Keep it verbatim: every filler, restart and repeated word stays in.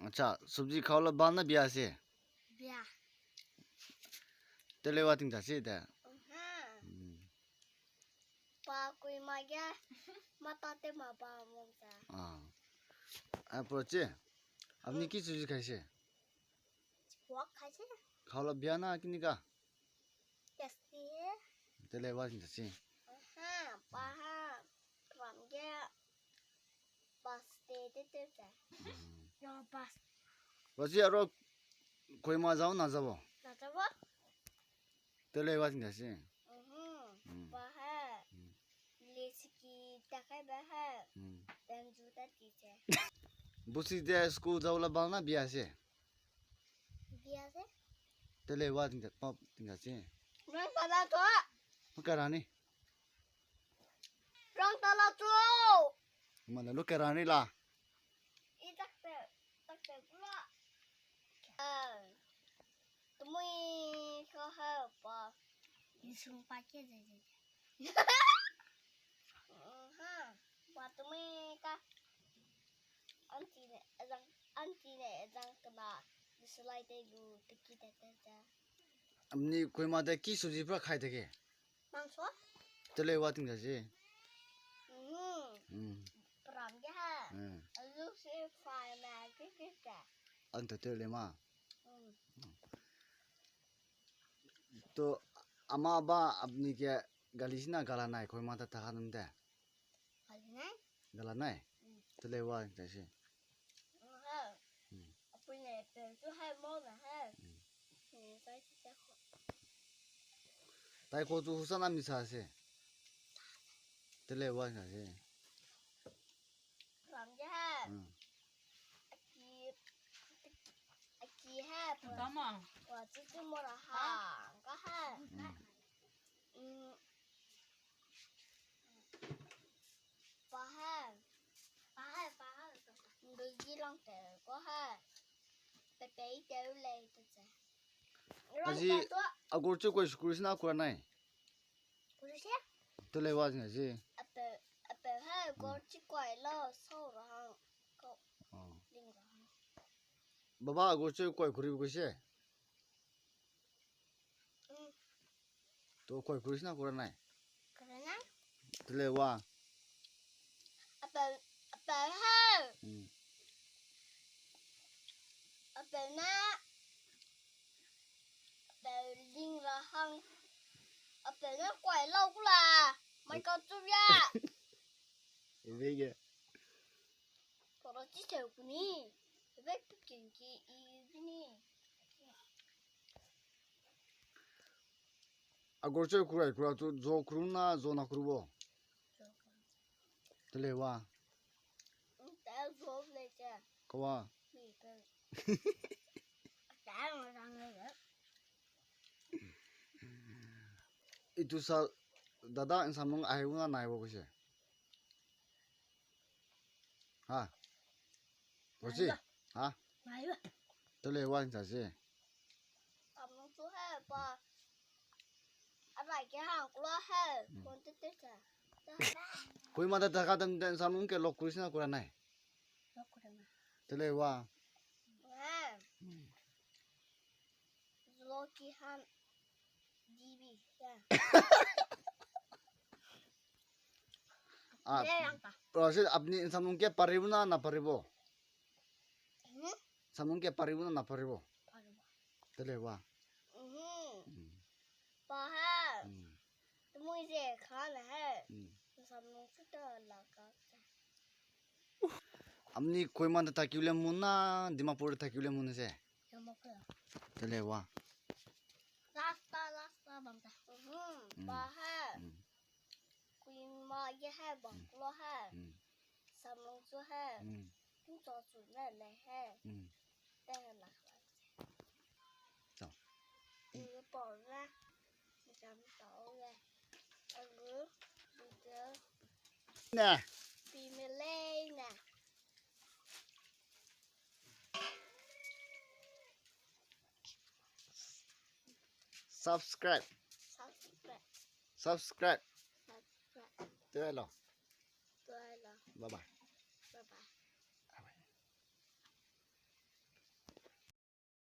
Acha, sabji khau la bam na bia se. Bia. Telewa ting ta se de. Mhm. Hmm. Pa kui ma ge, mata te ma ba mong ta. Ah. Apro che. Apni ki sabji khai se? Wak khai se. Khau la bia na kini ka? Yes, ye. Telewa ting ta se. Aha, pa ha. Ram ge. Bas te te te te. Hmm. Yo, bas. Wa si aro koi ma zau na zau. Na zau. Telewa ting ta se. Mhm. Hmm. Ba ha. Hmm. Lisiki ta kai ba ha. Hmm. Benju ta ti se. Busi de school zau la bam na bia se. Bia se. Telewa ting ta, pa ting ta se. Rang ta la to. Maka rani. Rang ta la to. Mana lu ke rani la. I tak te, tak te pula. Ah. Tumui ka ha pa. Isung pa ke ze ze. Aha. Pa tumui ka. Auntie ne, ezang, auntie ne, ezang kena. Dislike te lu, tiki te te te. Amni koi ma de ki sabji pra khai de ke. Mangso? Telewa ting ta se. Mhm. Hmm. Peram ge ha. Hmm. Alu se fry ma ke ke ta. An ta tele ma. Hmm. To ama ba apni ke gali sina gala nai koi ma ta ta ka num de. Gala nai? Gala nai? Hmm. Telewa ting ta se. Aha. Hmm. Apui ne pe tu hai mo na ha. Hmm. Hmm, sai si sa ko. Tai ko tu husa na mi sa se. Telewa ting ta se. Ram ge ha. Hmm. Aki, aki ha. Ka ma. Wa chi chi mo ra ha. Ka ha. Hmm. Mm. Pa ha. Pa ha, pa ha. Ndu ji lang te ko ha. Pe pe i te u lei te ze. Azi, agur chu koi sukuri sina kura nai. Kuri se? Telewa ting ta se. Ape, ape ha, hmm, agur chu koi la, sau ra hang. Ko. Oh. Ling ra hang. Baba agur chu koi kuri kuri se. Mm. To koi kuri sina kura nai. Kura nai. Telewa. Apeu, apeu ha. Hmm. Apeu na. Apeu ling ra hang. Apeu na koi lau kula. Mai kau chu ya. Ebe ge. Kora chi seu kuni. Ebe pikin ki i bini. Agur chu kura, kura tu zo kuru na, zo na kuru bo. Telewa. Nta zo le che. Kawa. Mi pe. Ata mo rang le. Itu sa dada insamung ai una nai bo kuse. Ha. Rosi. Nai ba. Ha. Nai ba. Telewa insa se. Samung su he pa. Arai ke hang kula he. Hmm. Kon te te sa. Koi ma da da ka dem den samung ke lok kuri sina kura nai. Lok kuri nai. Telewa. Nai. Hmm. Loki han D B ya. Ah, le yang ta. Rosi apni insamung ke pariu na na paribo. Hmm? Samung ke pariu na na paribo. Paribo. Telewa. Mhm. Hmm. Pa ha. Hmm. Tumui ze kha na he. Hmm. Samung su ta la ka. Amni Kohima de takiu le mun na, Dimapur de takiu le mun se. Dimapur. Telewa. Last ta, last ta bam ta. Mhm. Hmm. Pa ha. Hmm. Kohima ge ha, hmm, bang klo ha. Hmm. Samung su ha. Hmm. Tingchua su ne le ha. Hmm. Te la. Chao. Gu pau na. Jam tau le. Agu video. Na. Pi me lei na. Subscribe. Subscribe. Subscribe. Subscribe. Tuelo. Tuelo. Bye bye. Bye bye.